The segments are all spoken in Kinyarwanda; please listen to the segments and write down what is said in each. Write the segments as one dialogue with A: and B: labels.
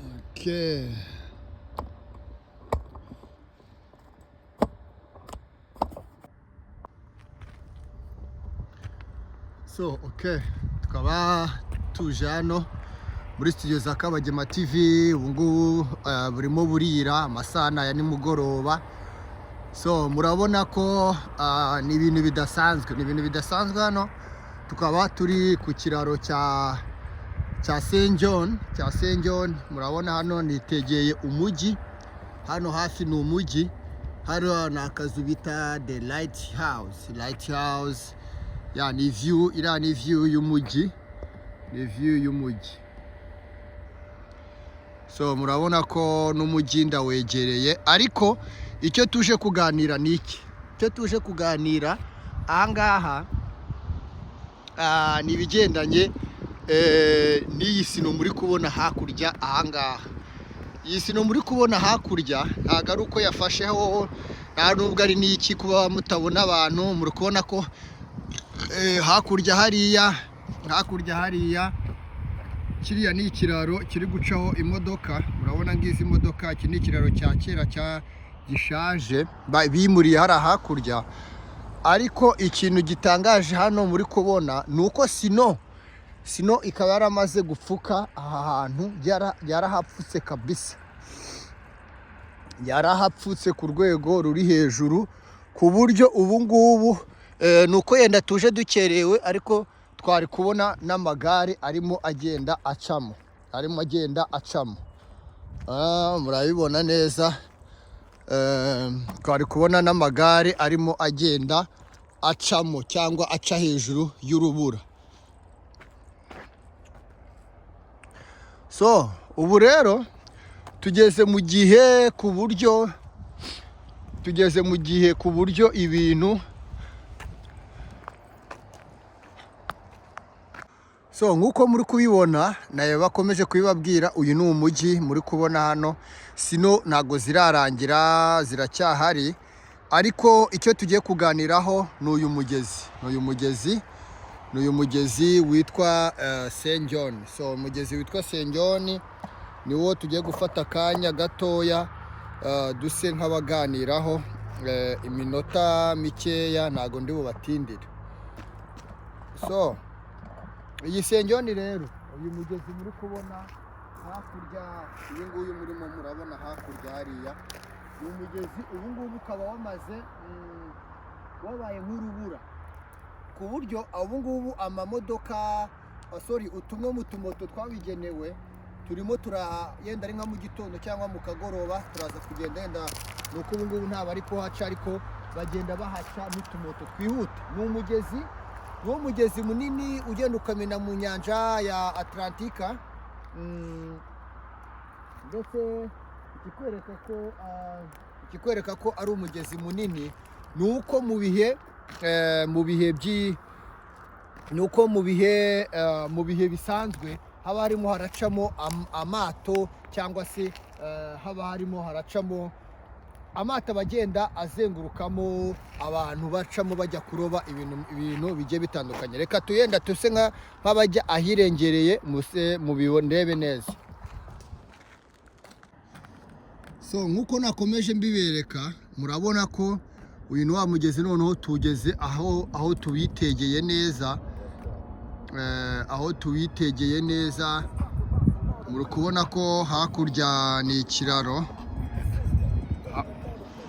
A: Okay. So, okay. Tukaba tuje hano muri studio za Kabagema TV. Ubu ngubu burimo burira, amasaha ni aya nimugoroba. So murabona ko ni ibintu bidasanzwe, ni ibintu bidasanzwe. Hano tukaba turi ku kiraro cya St John, cya St John. Murabona hano nitegeye umujyi, hano hafi ni umujyi. Hano ni akazu bita The Light House, Light House ya ni view, iriya ni view y'umujyi, ni view y'umujyi. So murabona ko n'umujyi ndawegereye, ariko icyo tuje kuganira ni iki? Icyo tuje kuganira ahangaha ni ibigendanye n'iyi snow muri kubona hakurya ahangaha. Iyi snow muri kubona hakurya ntabwo ari uko yafasheho, nta nubwo ari n'iki kuba mutabona abantu. Muri kubona ko hakurya hariya, hakurya hariya, kiriya ni ikiraro kiri gucaho imodoka. Murabona ngizi modoka, iki ni ikiraro cya kera cya gishaje bimuriye hariya hakurya. Ariko ikintu gitangaje hano muri kubona ni uko snow ikaba yaramaze gupfuka aha hantu, yarahapfutse kabisa, yarahapfutse ku rwego ruri hejuru, ku buryo ubu ngubu ni uko yenda tuje dukerewe, ariko twari kubona n'amagare arimo agenda acamo, arimo agenda acamo. Murabibona neza, twari kubona n'amagare arimo agenda acamo cyangwa aca hejuru y'urubura. So ubu rero tugeze mu gihe ku buryo, tugeze mu gihe ku buryo ibintu. So nk'uko muri kubibona, nayo bakomeje kubibabwira, uyu ni umujyi muri kubona hano. Snow ntabwo zirarangira, ziracyahari, ariko icyo tugiye kuganiraho ni uyu mugezi, ni uyu mugezi, ni uyu mugezi witwa St John. So umugezi witwa St John niwo tugiye gufata akanya gatoya, duse nk'abaganiraho iminota mikeya, ntabwo ndi bubatindire. So iyi St John rero, uyu mugezi muri kubona hakurya, uyu nguyu murimo murabona hakurya hariya, ni umugezi ubu ngubu ukaba wamaze wabaye nk'urubura, ku buryo ubu ngubu amamodoka, sorry, utumwe mu tumoto twabigenewe turimo yenda ari nka mu gitondo cyangwa mu kagoroba turaza kugenda, yenda ni uko ubu ngubu ntabwo ari kuhaca, ariko bagenda bahaca n'utumoto twihuta. Ni umugezi, ni wo mugezi munini ugenda ukamena mu nyanja ya Atlantika. Ndetse ikikwereka ko ari umugezi munini ni uko mu bihe mu bihe by'i ni uko mu bihe bisanzwe haba harimo haracamo amato, cyangwa se haba harimo haracamo amato aba agenda azengurukamo, abantu bacamo bajya kuroba ibintu bigiye bitandukanye. Reka tuyenda tuse nk'abajya ahirengereye, muse mubirebe neza. So nk'uko nakomeje mbibereka, murabona ko uyu ni wa mugezi. Noneho tugeze aho tuwitegeye neza, aho tuwitegeye neza. Muri kubona ko hakurya ni ikiraro,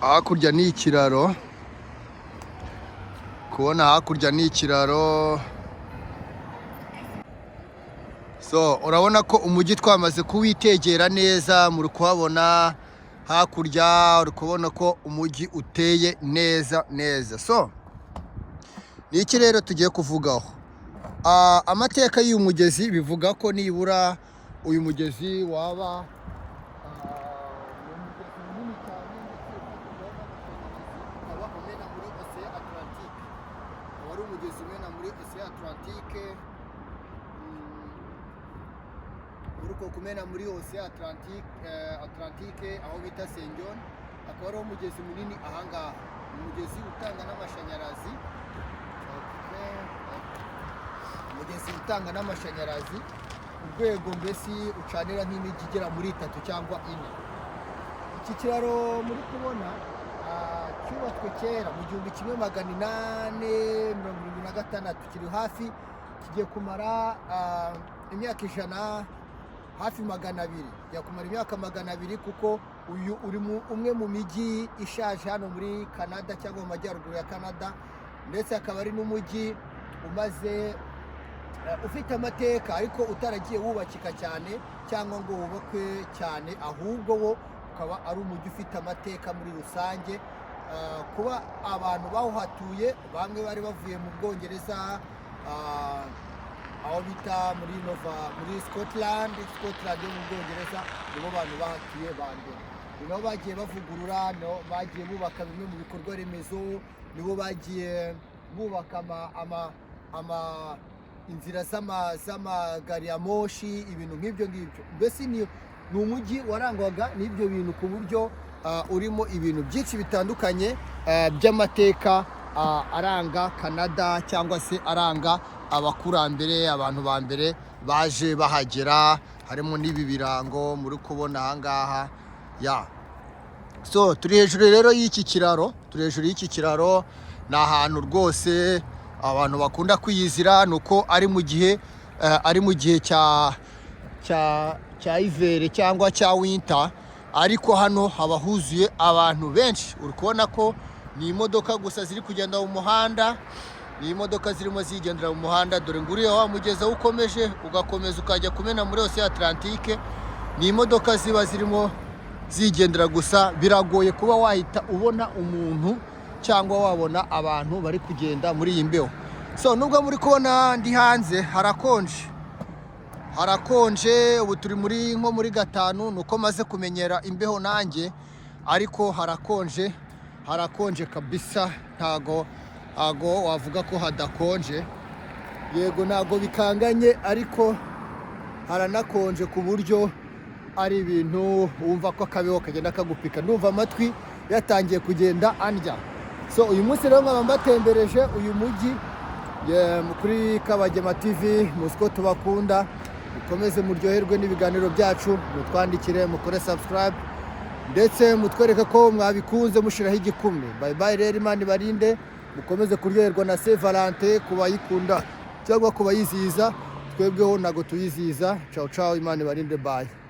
A: hakurya ni ikiraro, kubona hakurya ni ikiraro. So urabona ko umujyi twamaze kuwitegera neza, muri kuhabona hakurya, uri kubona ko umujyi uteye neza neza. So ni iki rero tugiye kuvugaho? Amateka y'uyu mugezi bivuga ko nibura uyu mugezi waba ni umugezi munini cyane, ndetse ufatirwaho n'amashanyarazi, ukaba umena muri Océan Atlantique, ukaba ari umugezi umena muri Océan Atlantique. Muri uko kumena muri Océan Atlantique aho bita St John, akaba ari umugezi munini ahangaha, umugezi utanga n'amashanyarazi. Okay. Umugezi utanga n'amashanyarazi. Urwego mbese ucanira nk'imijyi igera muri itatu cyangwa ine. Iki kiraro muri kubona cyubatswe kera mu 1876. Kiri hafi, kigiye kumara imyaka 100, hafi 200, kigiye kumara imyaka 200, kuko uyu uri mu umwe mu mijyi ishaje hano muri Canada cyangwa mu majyaruguru ya Canada, ndetse akaba ari n'umujyi umaze ufite amateka ariko utaragiye wubakika cyane cyangwa ngo wubakwe cyane, ahubwo wo ukaba ari umujyi ufite amateka muri rusange. Kuba abantu bawuhatuye bamwe bari bavuye mu Bwongereza, aho bita muri Nova, muri Scotland, Scotland yo mu Bwongereza, nibo bantu bahatuye ba mbere. Ni nabo bagiye bavugurura, nibo bagiye bubaka bimwe mu bikorwa remezo, nibo bagiye bubaka ama inzira z'amagari ya moshi, ibintu nk'ibyo ngibyo. Mbese ni umujyi warangwaga n'ibyo bintu, ku buryo urimo ibintu byinshi bitandukanye by'amateka aranga Canada cyangwa se aranga abakurambere, abantu ba mbere baje bahagera. Harimo n'ibi birango muri kubona ahangaha ya. So turi hejuru rero y'iki kiraro, turi hejuru y'iki kiraro. Ni ahantu rwose abantu bakunda kwiyizira, ni uko ari mu gihe cya hiver cyangwa cya winter, ariko hano haba huzuye abantu benshi. Uri kubona ko ni imodoka gusa ziri kugenda mu muhanda, ni imodoka zirimo zigendera mu muhanda. Dore ngo uriya wa mugezi aho ukomeje, ugakomeza ukajya kumena muri Océan Atlantique, ni imodoka ziba zirimo zigendera gusa. Biragoye kuba wahita ubona umuntu cyangwa wabona abantu bari kugenda muri iyi mbeho. So nubwo muri kubona ndi hanze, harakonje, harakonje. Ubu turi muri nko muri 5, ni uko maze kumenyera imbeho nanjye, ariko harakonje, harakonje kabisa. Ntago wavuga ko hadakonje. Yego, ntago bikanganye, ariko haranakonje ku buryo ari ibintu wumva ko akabeho kagenda kagupika. Ndumva amatwi yatangiye kugenda andya. So uyu munsi rero nkaba mbatembereje uyu mujyi kuri Kabagema TV. Muzi ko tubakunda, mukomeze muryoherwe n'ibiganiro byacu, mutwandikire, mukore subscribe, ndetse mutwereke ko mwabikunze mushyiraho igikumwe. Bye bye rero, Imana ibarinde, mukomeze kuryoherwa na Saint Valentin ku bayikunda cyangwa ku bayizihiza. Twebweho ntabwo tuyizihiza. Ciao ciao, Imana ibarinde, bye.